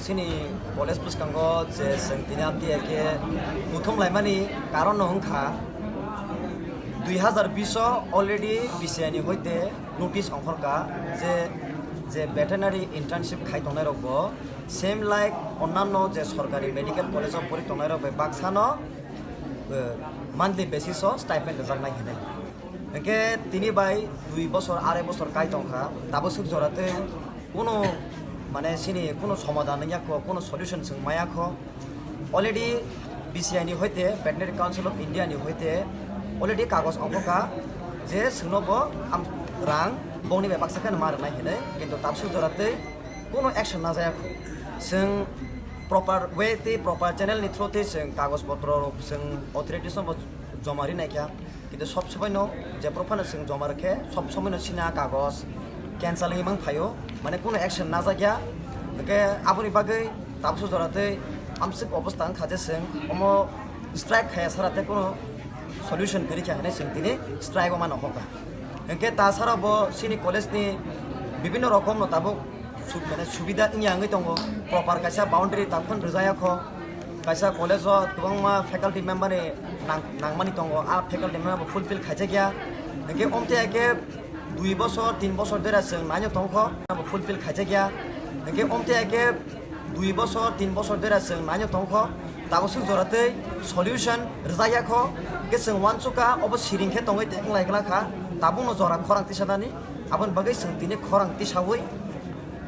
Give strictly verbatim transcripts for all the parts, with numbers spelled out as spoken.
Chini college bwskango je chwng tini amtwi khe kuthum laimani karon no wngkha, dui hazar bish o already B C I ni hoite notice ongkhorkha je, je veterinary internship khai tongnai rok bo same like onnanno je sorkari medical college o pori tongnai rok bai baksano, eh, monthly basis o stipend rwjaknai hinwi. Hwnkhe tini bai dui bosor, arai bosor kai tongkha, tabuk swk jora tei kuno, mane, sini kuno somadhan wngya kho, kuno solution chwng maya kho. Already B C I ni hoite, Veterinary Council of India ni hoite already kagoj ongkhorkha je chwngno bo am-, rang bongni bai baksa kheno ma rwnai hinwi, kintu tabuk swk jora tei kuno action najaya kho. Chwng proper way tei proper channel ni through tei chwng kagoj potro rok chwng authorities no bo joma rinai kha. Kintu sob somoi no jephru phano chwng joma rwkhe sob somoi no sina kagoj cancel wngwi mang phaio, mane kuno action najak ya. Hwnkhe aboni bagwi tabuk swk jora tei amswk obostha wngkha je chwng omo strike khaya sara tei kuno solution kwrwi kha hinwi chwng tini strike o mano hokha. Hwnkhe ta sara bo chini college ni bibinno rokom no tabuk su-, mane subida wngya wngwi tongo, proper kaisa boundary tabuk phano rwjaya kho. Kaisa college o kwbangma faculty member ni nang-, nangmani tongo, a faculty member bo fulfill khaijakya. Hwnkhe omtwi hai khe dui bosor, tin bosor dera chwng naino tongkho, bo fulfill khaijakya. Hwnkhe omtwi hai khe dui bosor, tin bosor dera chwng naino tongkho, tabuk swk jora tei solution rwjakya kho. Hwnkhe chwng uansukha, obo siring khe tongwi tei wnglai glak kha, tabukno jora khorang tisanani, aboni bagwi chwng tini khorang tisaui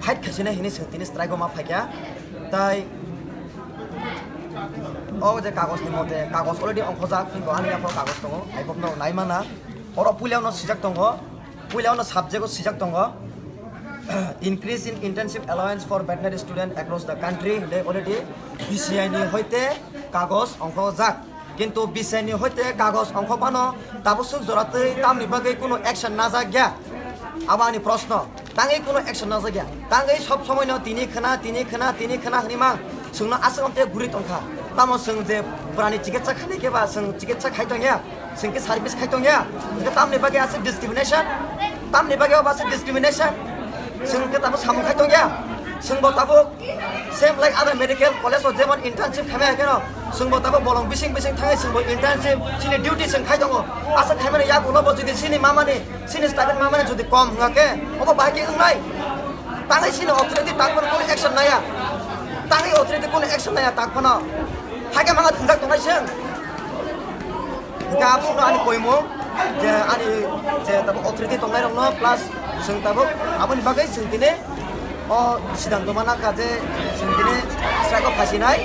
fight khaisinai hinwi chwng tini strike o ma phaikha. Tai o je kagoj ni mote, kagoj already ongkhojak, kintu ani yaphoro kagoj tongo, hai bokno nai mana. Oro puila no sijak tongo, puila no subject o sijak tongo, increase in internship allowance for veterinary student across the country, hinwi already B C I ni hoite kagoj ongkhojak. Kintu B C I ni hoite kagoj ongkho phano tabuk swk jora tei tamni bagwi kuno action najak ya. Abo ani proshno. Tangwi kuno action najak ya. Tangwi sob somoi no tini khna, tini khna, tini khna hwnwi mang. Chwngno aswk amtwi guri tongkha. Tamo chwng je brani chikitsa khainai khe ba chwng chikitsa khai tongya. Chwng khe service khai tongya. Hwnkhe tamni bagwi aswk discrimination? Tamni bagwi obo aswk discrimination? Chwng khe tabuk samung khai tongya. Chwng bo tabuk same like other medical college o jemon internship khaimai hai kheno chwng bo tabuk bolong bising bising thangwi chwng bo internship chini duty chwng khai tongo. Aswk khaimani yak ulo bo jodi chini mamani, chini stipend mamani jodi kom hwnkha khe obo bahai khe wngnai? Tangwi chini authority tak phano kunu action naya. Tangwi authority kunu action naya tak phano. Hai khe manga thwngjak tongnai chwng. Hingke absukno ani koimung je ani je tabuk authority tongnai rokno plus chwng tabuk aboni bagwi chwng tini o sidanto mana kha je chwng tini strike o phasinai.